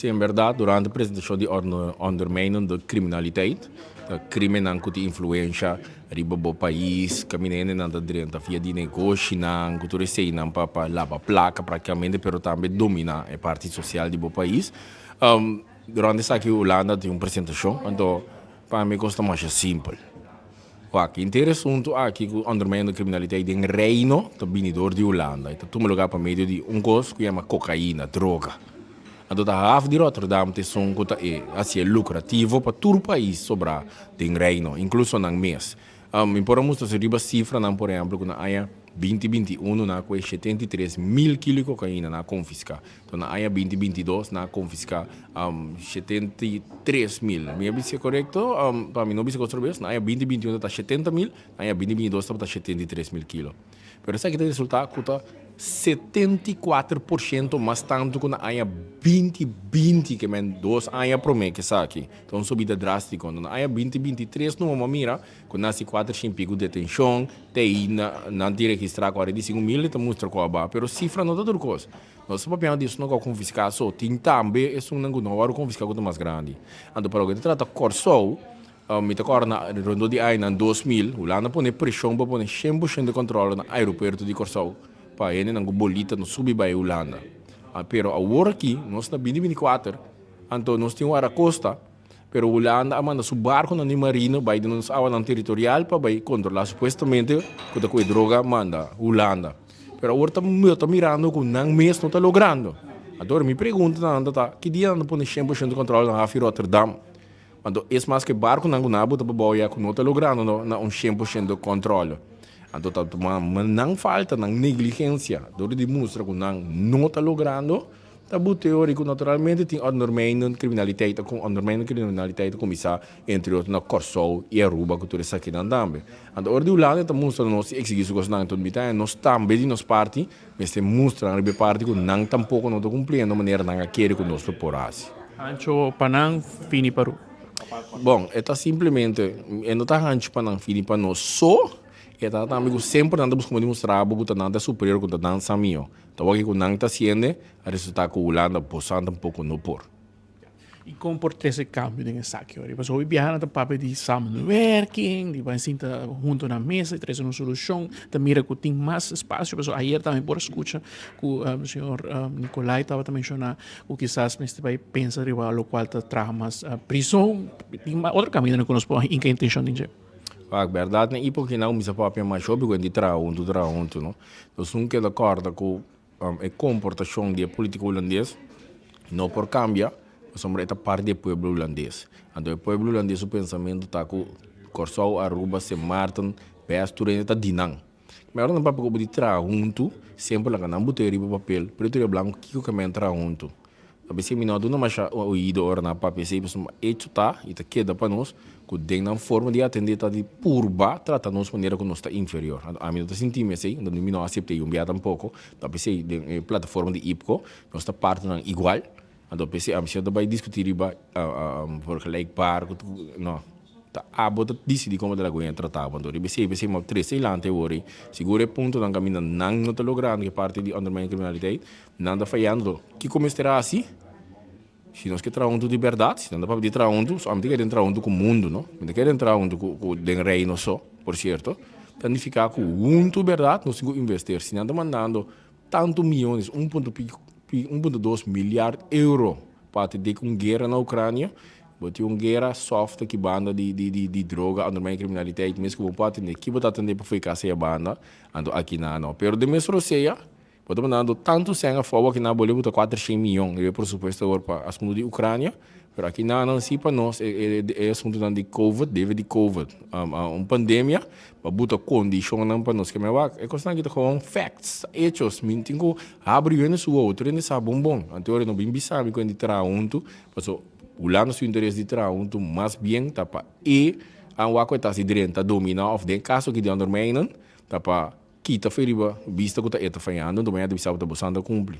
Si, en berdad, durante presentacion di ondermijnende criminaliteit, ta crimennan cu tin influencia riba bo pais, caminda hendenan ta drenta via di negoshinan, cu tur eseinan pa laba placa practicamente, pero tambe domina e parti social di bo pais. Durante esaki Hulanda tin un presentacion, anto pa mi cos ta masha simpel. Wak, henter asuntu aki ku ondermijnende kriminaliteit den Reino ta bini dor di Hulanda. E ta tuma lugar pa medio di un kos ku yama kokaina, droga. Anto ta haf di Rotterdam ta esun ku ta e hasié lukrativo pa tur pais sobrá den Reino, inkluso nan mes. Mi por a mustra su riba sifranan, por ehèmpel, ku na aña 2021 nan a kohe 73,000 kilo di kokaina nan a konfiská. Anto na aña 2022 nan a konfiská 73,000. Mi a bisa korekto? Pa mi no bisa otro bes. Na aña 2021 ta 70,000, na aña 2022 tabata 73,000 kilo. Pero esaki ta resultá ku ta 74% mas tantu ku na aña 2020, ke men 2 aña promé ku esaki. Ta un subida drástiko. Na aña 2023 numa bo a mira ku nasi 400 i piku detenshon, te ei nan tin registrá 45,000, ta mustra ku a baha. Pero sifra no ta tur kos. Nos ta papiando di esun ku a konfiská so, tin tambe esunnan ku no a wòrdu konfiská ku ta mas grandi. Anto pa loke ta trata Kòrsou, mi ta kòrda na rondó di añanan 2000, Hulanda pone preshon pa pone 100% kòntròl na aeropuerto di Kòrsou pa hendenan ku bolita no subi bai Hulanda. Pero awor aki nos na 2024, anto nos tin Warakosta, pero Hulanda a manda su barkonan di marina bai den nos awanan teritorial pa bai kontrolá supuestamente ku ta ku e droga manda Hulanda. Pero awor ta ta mirando ku nan mes no ta logrando. Anto mi pregunta na nan ta ta ki dia nan ta pone 100% kontrol na hafi Rotterdam? Anto es mas ku e barkonan ku nan a bota pa bou ya ku no ta logrando na un 100% kontrol. Anto ta nan falta, nan negligensia dor di mustra ku nan no ta logrando. Ta bu teóriko naturalmente tin ondermijnende kriminaliteit ku ondermijnende kriminaliteit a kuminsá entre otro na Kòrsou i Aruba ku tur esakinan tambe. Anto ora di Hulanda ta mustra nos i eksigí su kosnan anto mi ta haña nos tambe di nos parti mester mustra nan riba e parti ku nan tampoko no ta kumpliendo manera nan a kere ku nos lo por hasi. Hancho pa nan, fini pa ru. Bon, e ta simplemente e no ta hancho pa nan fini pa nos so, e ta tambe ku semper nan ta buska modo di mustra bo ku ta nan ta superior ku ta nan sa mihó. Ta wak ku nan ta hasiende a resultá ku Hulanda bosan tampoko no por. I kon por trese kambio den esaki ora? Pasobra hopi biaha nan ta papia di samenwerking, di bai sinta hunto na mesa i trese un solushon. Ta mira ku tin mas espasio, pasobra ayer tambe por a skucha ku señor Nicolai tabata menshoná ku kisas mester bai pensa riba lokual ta traha mas prison. Tin otro kamindanan ku nos por hinka intenshon den dje. Wak, bèrdat na ipo kinan kuminsá papia mas hopi ku hende traha huntu, traha huntu, no. Nos un keda kòrda ku e komportashon di e polítiko hulandes no por kambia pasobra e ta parti di e pueblo hulandes. Anto e pueblo hulandes su pensamentu ta ku Kòrsou, Aruba, Sint Maarten, bes tur hende ta di nan. Mi ora nan papia ku bo di traha huntu, semper laga nan bot'e riba papel, pretu riba blanku kiko ke men traha huntu. A bes mi no a duna masha oido ora nan a papia esei pasobra echo ta i ta keda pa nos ku den nan forma di atendé ta di purba trata nos manera ku nos ta inferior. Anto ami no ta sinti mi esei, anto mi no a asept'é un bia tampoko. Ta p'esei den e plataforma di IPCO nos ta partnernan igual. Anto p'esei ami si no ta bai diskutí riba vergelijkbaar ku no. Ta abo ta disidí komo ta lagu'e tratá bo. Anto riba esei p'esei mi a trese adelante awor ei. Sigur e puntonan kaminda nan no ta logrando ku e parti di ondermijning kriminaliteit. Nan ta fayando. Kiko mester hasi? Si nos ke traha huntu di bèrdat, si nan ta papia di traha huntu, so ami ta kere traha huntu ku mundu, no? Mi ta kere traha huntu ku den Reino so, por sierto. Ta nifiká ku huntu bèrdat nos tin ku invester. Si nan ta mandando tantu miyones, 1.2 milyard euro pa atendé ku un guera na Ukrania, bo tin un guera soft aki banda di droga, andermijn kriminaliteit, mes ku bo por atendé. Ki bo ta atendé pa fo'i kasa e banda? Anto aki nan no. Pero den mes rosea, Bo ta mandando tantu sèn afó awor aki nan bolbe bo ta 400 miyon riba e presupuesto awor pa asuntu di Ucrania, pero aki nan nan si pa nos e asuntunan di covid, debe di covid, un pandemia pa buta kondishonnan pa nos ke mewak. E kosnan aki ta gewoon facts, ta hechos, mi tin ku habri hende su wowo, tur hende sa bon bon. Anto ora no bin bisa mi ku hende traha huntu, pasobra Hulanda su interes di traha huntu mas bien ta pa e an wak ku e ta hasi drenta domina òf den kaso aki di ondermijnen ta pa kita fe riba bista ku ta e ta fayando, anto mañana ta bisa bo ta bo santa kumpli.